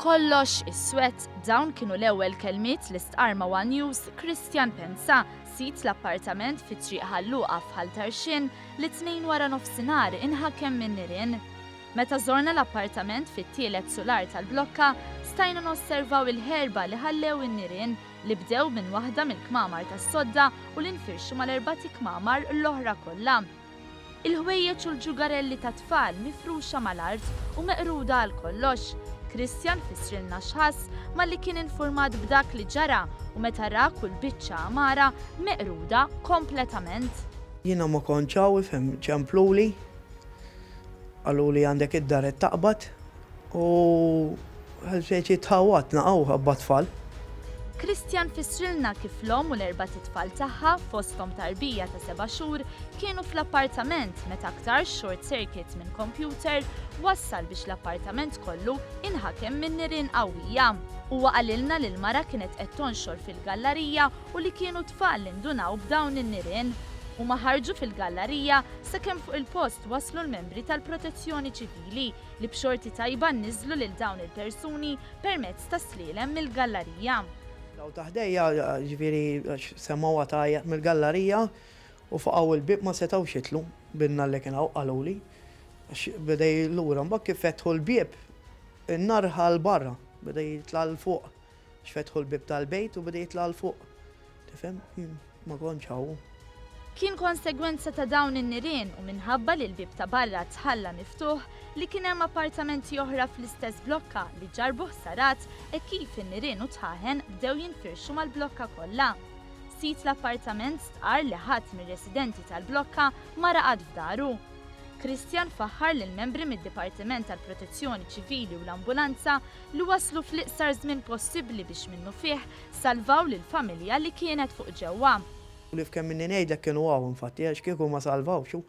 Kollox iswed, dawn kienu l-ewwel kelmiet li stqarr ma' one News Christian Penza, sid l-appartament fi Triq Ħal Luqa f'Ħal Tarxien li t-Tnejn waranofsinhar inħakem min-nirien. Meta żorna l-appartament fit-tielet sular tal-blokka, stajna nosservaw il-ħerba li ħallew in-nirien li bdew minn waħda mill-kmamar tas-sodda u li nfirxu mal-erbat ikmamar l-oħra kollha. Il-ħwejjeġ u l-ġugarelli tat-tfal mifruxa mal-art u meqruda għal kollox. Christian fissrilna x'ħass malli kien infurmat b'dak li ġara u meta ra kull biċċa għamara meqruda kompletament. Jiena ma kontx hawn, ifhem, ċempluli, qaluli għandek id-dar qed taqbad u speċi tħawwadna hawn ħabba t-tfal. Christian fissrilna kif l-omm u l-erbat itfal tagħha, fosthom tarbija ta' seba' xhur, kienu fl-appartament meta aktarx short circuit minn kompjuter wassal biex l-appartament kollu inħakem minn nirien qawwija. Huwa qalilna li l-mara kienet qed tonxor fil-gallarija u li kienu t-tfal li ndunaw b'dawn in-nirien. Huma ħarġu fil-gallarija sakemm fuq il-post waslu l-membri tal-Protezzjoni Ċivili li b'xorti tajba niżlu lil dawn il-persuni permezz ta' slielem mill-gallarija. Daw ta' ħdejja, ġifieri għax semgħuha tgħajjat mill-gallarija u faqgħu l-bieb ma setgħux jidħlu bin-nar li kien hawn qaluli għax beda lura. Mbagħad kif fetħu l-bieb, in-nar ħa 'l barra, beda jitla' 'l fuq għax fetħu l-bieb tal-bejt u beda jitla' 'l fuq. Tifhem? Jien ma kontx hawn. Kien konsegwenza ta' dawn in-nirien u minħabba li l-bieb ta' barra tħalla miftuħ li kien hemm appartamenti oħra fl-istess blokka li ġarrbu ħsarat hekk kif in-nirien u d-dħaħen bdew jinfirxu mal-blokka kollha. Sid l-appartament stqarr li ħadd mir-residenti tal-blokka ma raqad f'daru. Christian faħħar lill-membri mid-Dipartiment tal-Protezzjoni Ċivili u l-Ambulanza li waslu fl-iqsar żmien possibbli biex minnufih salvaw lill-familja li kienet fuq ġewwa. U li f'kemm inni ngħidlek kienu hawn infatti għax kieku ma salvawx hu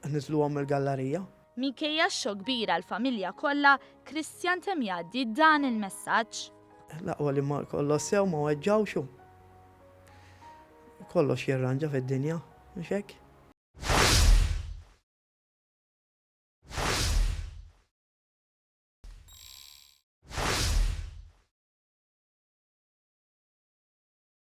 niżluhom mill-gallarija. Minkejja x-xokk kbir għall-familja kollha, Christian temm jgħaddi dan il-messaġġ. L-aqwa li ma kollox sew ma weġġgħux hu. Kollox jirranġa fid-dinja, mhux hekk?